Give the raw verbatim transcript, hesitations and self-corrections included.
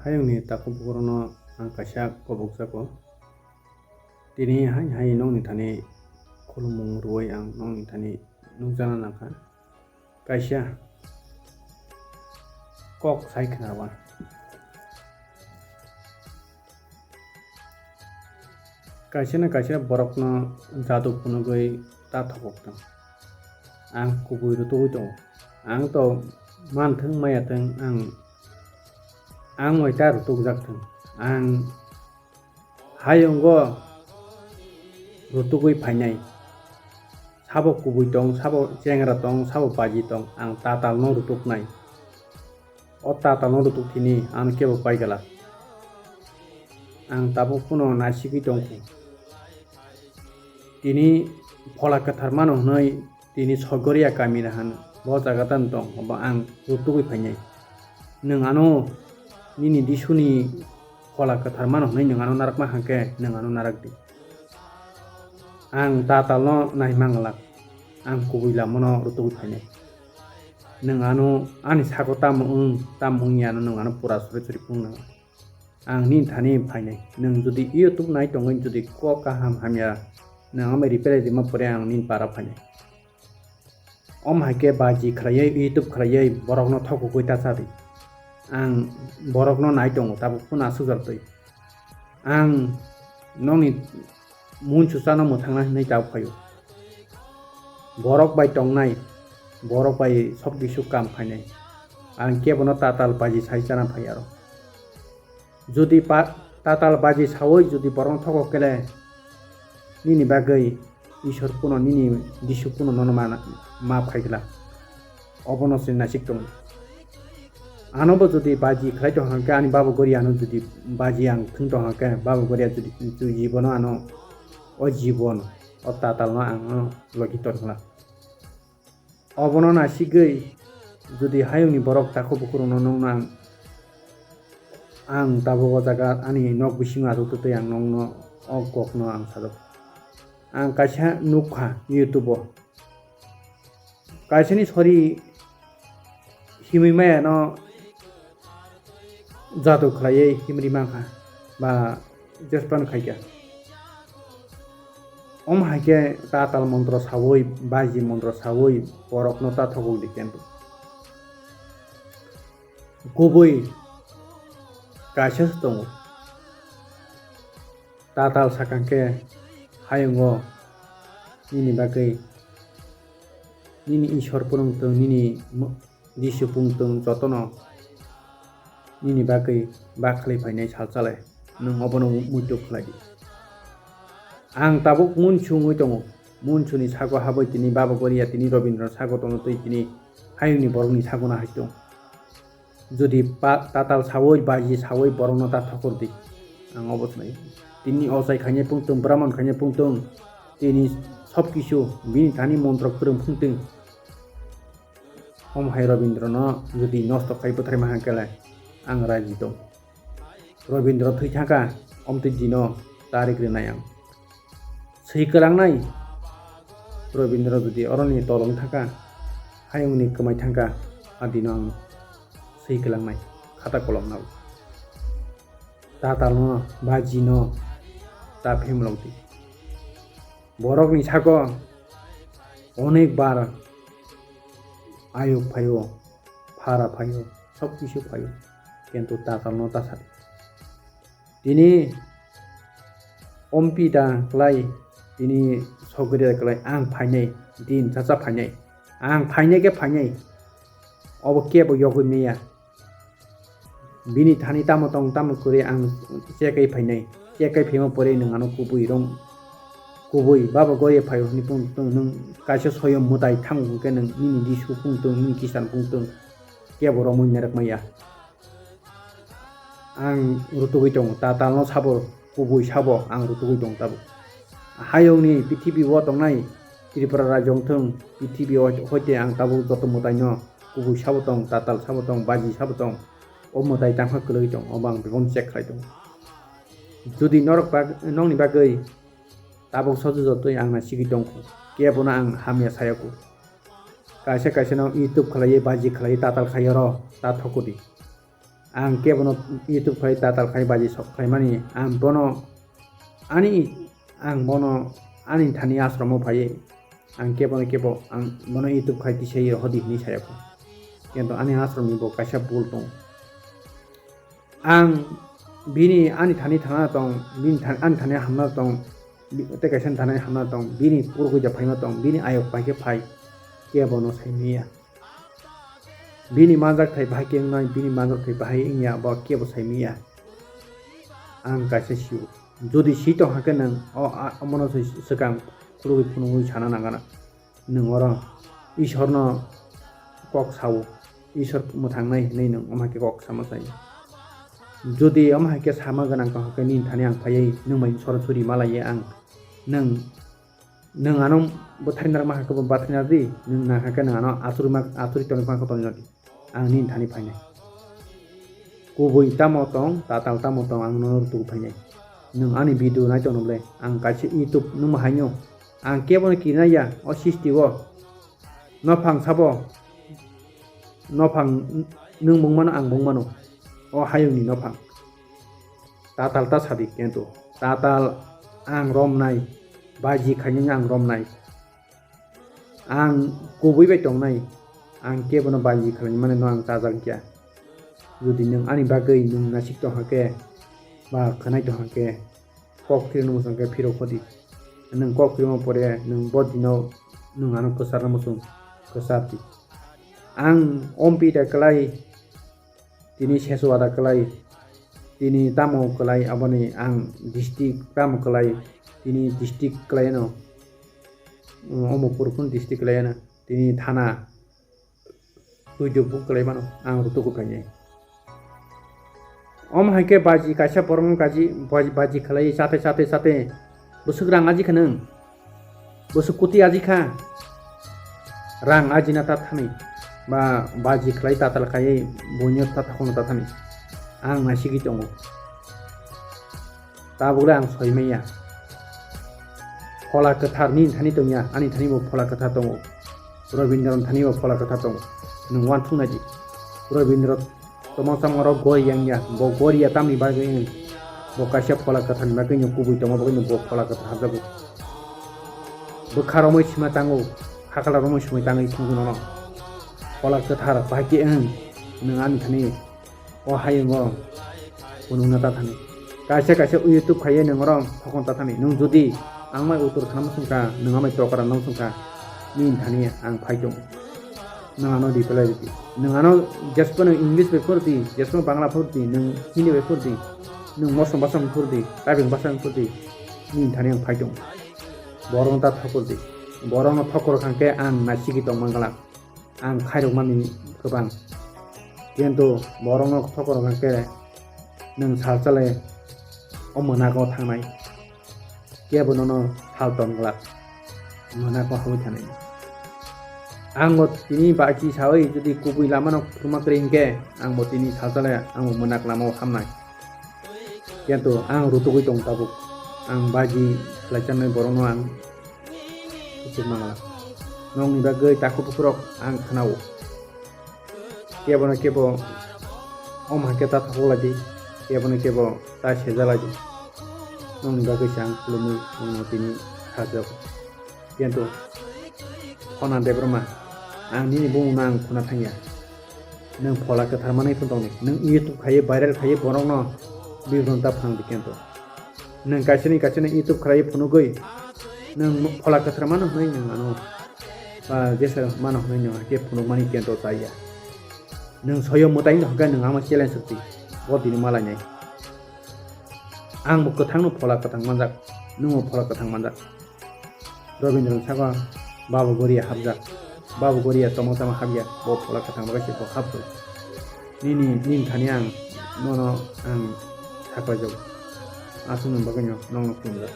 Hayungni takhuk bukhukno ang kaisa kobokjago. Tini hai hai nokni thani khulumung rwui ang nokni thani nukjakna nangkha. Kaisa kok sai khna ba. Kaisa na kaisa borokno jadu phunugwi ta thokok tong. Ang kubui rutugwi tongo. Ang to manthwng maya thwng ang, ang bai ta rutukjak thwng. Ang hayungo rutugwi phainai. Sabo kubui tong, sabo chengra tong, sabo baji tong, ang tatalno rutuknai. O tatalno rutuk thini ano kebo paigalak. Ang tabuk phano naisigwi tongkhu. Tini phola kwthar mano hwnwi tini Sogoria kami rahan bo jaga tang tong, obo ang rutugwi phainai. Nwng ano nini Jisuni phola kwthar mano hwnwi nwng ano narakma hwnkhe nwng ano narak di. Ang tatalno naimanglak, ang kubui lamano rutugwi phainai. Nwng ano ani sako tamo wng, tamo wngya ano nwng ano pura sori sori phunuknai. Ang nini thani phainai. Nwng jodi YouTube nai tongwi jodi kok kaham hamya nwng amai reply rima pore ang nini para phainai. Om hai khe baji khlaiwi YouTube khlaiwi borokno thokugwi ta chadi. Ang borokno nai tongo tabuk phano aswk jar twi. Ang nokni munsuchano mwthangna hwnwi tabuk phaio. Borok bai tongnai, borok bai sob kisu kam khainai. Ang kebono tatal baji sai chana phai aro. Jodi pa-, tatal baji saui jodi borokno thokok kele nini bagwi Isor kuno nini Jisu kuno nono mana map khai glak. Obono se nasik tongo. Anobo jodi baji khlai tong hwnkhe ani baba gori ano jodi baji ang thwng tong hwnkhe baba gori jodi jodi jibono ano o jibon o tatalno ang logi tong glak. Obono nasigwi jodi hayungni borok takhuk bukhurokno nukno ang, ang tabuk o jaga ani nok bisingo achuk twi ang nokno o kokno ang sajak. Ang kaisa nukha YouTube-o. Kaisani sori himwi maya no jadu khlaiwi himri mankha ba jespan khaikha. Om hai khe tatal montro saui, baji montro saui borokno ta thokok di kento. Kubui kaisa se tongo. Tatal sakang khe hayungo nini bagwi nini Isor phunuk tong, nini mo-, Jisu phunuk tong, jotono nini bagwi bak khlai phainai sal chalai, nwng obono mu-, muitu khlai di. Ang tabuk munsu wngwi tongo, munsuni sago habwi tini baba goriya tini Robindro sago tono twi tini hayungni borokni sagono hai tong. Jodi pa-, tatal saui, baji saui borokno ta thokur di. Ang obo sanai. Tini ochai khainai pungtung, bramon khainai pungtung, tini sob kisu bini thani montro kwrwng phungtung. Om hai Robindrono jodi nosto khai bwthai maha kele ang raji tong. Robindro thwi thangkha, omtwi dino tarik rwnai ang. Swi kwlangnai. Robindro jodi oroni tolong thangkha, hayungni kwmai thangkha, a dino ang swi kwlangnai khata kolom nabo. Tatalno, bajino ta phemlok di. Borokni sago onek bar ayuk phaio, phara phaio, sob kisu phaio, kintu tatalno ta sadi. Tini ompi da kwlai, tini sogri da kwlai, ang phainai, din chacha phainai, ang phainai khe phainai, obo kebo yogwi maya. Bini thani tamo tong tamo kwrwi ang chekai phainai, chekai phaima pore nwng ano kubui rom, kubui baba goria phaio hwnwi pung tong, nwng kaisa soyom mwtai thango hwnkhe nwng nini Jisu pung tong, nini Khristan pung tong, kebo romwi narwk maya. Ang rutugwi tongo, tatalno sabo, kubui sabo ang rutugwi tongo tabuk. Hayungni prithibi o tongnai Tripura rajyo wng thung, prithibi o hoite ang tabuk joto mwtaino kubui sabo tong, tatal sabo tong, baji sabo tong, o mwtai tangkha kwlwi tong, obo ang bebak check khlai tongo. Jodi norok bag-, nokni bagwi tabuk sojo jotoi ang naisigwi tongkhu, kebono ang hamya sayaku. Kaisa kaisa no YouTube khlaiwi, baji khlaiwi, tatal khai oro ta thokudi. Ang kebono YouTube khai tatal khai baji sok khlaimani, ang bono ani, ang bono ani thani ashromo phaiwi, ang kebono kebo ang bono YouTube khai tisai rohodi hinwi sayakho. Kintu ani ashromni bo kaisa bul tongo. Ang bini ani thani thangna tong, bini tha-, ani thani hamna tong, bi-, tei kaisa thani hamna tong, bini purkhuja phaima tong, bini ayok pai khe phai, kebono saimanya. Bini manjak thai bahai khe wngnai, bini manjak thai bahai wngya, bo kebo saimanya. Ang kaisa sio. Jodi si tong hakhe nwng o, a, omono se swkang khulugwi phunugwi sana nangana. Nwng oro Ishorno kok sao, Ishor mwthangnai hinwi nwng omo hai khe kok sama sai. Jodi omo hai khe sama gwnang tong hakhe nini thani ang phaiwi nwng bai sorasori malaiya ang. Nwng Nwng ano bwthaina rwma hakhe bo bwthaina rw di, nwng nang hakhe nwng ano achurima, achuri tongwi phano tongwi rw di. Ang nini thani phainai. Kubui tamo tong, tatal tamo tong, ang nono rwtugwi phainai. Nwng ani video nai tongno ble, ang kaisa YouTube nungma haino. Ang kebono kirinai ya, o sisti o. Nophang sabo. Nophang nwng bung mano, ang bung mano. O hayungni nophang. Tatal ta sadi kento. Tatal ang romnai, baji khainwi ang romnai. Ang kubui bai tongnai. Ang kebono baji khlaimani no ang chajak ya. Jodi nwng ani bagwi nwng nasik tong hakhe, ba khwnai tong hakhe, kok phirno muchung khe phirok hodi. Nwng kok phirma pore nwng bo dino nwng ano kwcharna muchung kwchar di. Ang ompi da kwlai, tini seso ada kwlai, tini tamo kwlai, aboni ang district tamo kwlai, tini district kwlai no, omo Purkhun district kwlai no, tini thana tuijo buk kwlai mano, ang rutuku phainai. Omo hai khe baji kaisa borokno kaji baji, baji khlai chate chate chate bwswk rang aji kha nwng. Bwswk kuti aji kha. Rang ajina ta thani. Ba baji khlai tatal khaiwi buino ta thakono ta thani. Ang naisigwi tongo. Tabukle ang soimanya. Phola kwthar nini thani tongya, ani thani bo phola kwthar tongo. Robindro ni thani bo phola kwthar tongo. Nwng uansuk nai di. Robindro Tamo tamo oro gori yang ya, bo gori ya tamni bagwi wng. Bo kaisa phola kwthar ni bagwi no kubui tongma bagwi no bo phola kwthar hapjago. Bwkha romwi sima tango, hakala romwi simi tangwi thwngwi nono. Phola kwthar bahai khe wng, nwng ani thani o hayungo phunukna ta thani. Kaisa kaisa YouTube khaiwi nwng oro thokon ta thani. Nwng jodi ang mai uttor khana muchung kha, nwng amai tokra nang muchung kha, nini thani ang phai tongo. Nwng ano reply rwdi. Nwng ano jesphano English bai phor di, jesphano Bangla phor di, nwng Hindi bai phor di, nwng Mosom bhasha bai phor di, Taibeng bhasha bai phor di, nini thani ang phai tongo. Borokno ta thokor di. Borokno thokor kha khe ang naisigi tong man glak. Ang khairok mani kwbang. Kintu borokno thokor kha khe nwng sal chale o mwnago thangnai. Kebo nono sal ton glak. Mwnakno hamwi thanai. Ang bo tini baji sawi jodi kubui lamano khurma kwrwi hinkhe, ang bo tini sal chale, ang bo mwnak lamao hamnai. Kintu ang rutugwi tong tabuk. Ang baji khlai channai borokno ang kuchuk mangla. Nokni bagwi takhuk bukhurok ang khwnao. Kebono kebo om hai khe ta thok lai di, kebono kebo ta seja lai di. Nokni bagwi se ang khulumwi nokno tini sajago. Kintu Khona Debbarma, ang nini bumungno ang khuna thangya. Nwng phola kwthar manwi phano tongdi. Nwng YouTube khaiwi viral khaiwi borokno bibron ta phrang di kintu. Nwng kaisani kaisani YouTube khlaiwi phunugwi nwng phola kwthar mano hwnwi nwng ano, ah, jesa mano hwnwi nwng hakhe phunukmani kento chaya. Nwng soyo mwtai wngkha hwnkhe nwng ama challenge rwdi, bo tini malainai. Ang bo kwthangno phola kwthang manjak, nwngbo phola kwthang manjak. Robindro saka Babu Goria hapjak. Babu Goria tamo tamo hapya, bo phola kwthang bagwi se bo hapjak. Nini, nini thani ang nono ang saklaijago. Aswkni bagwino nokno khulumjak.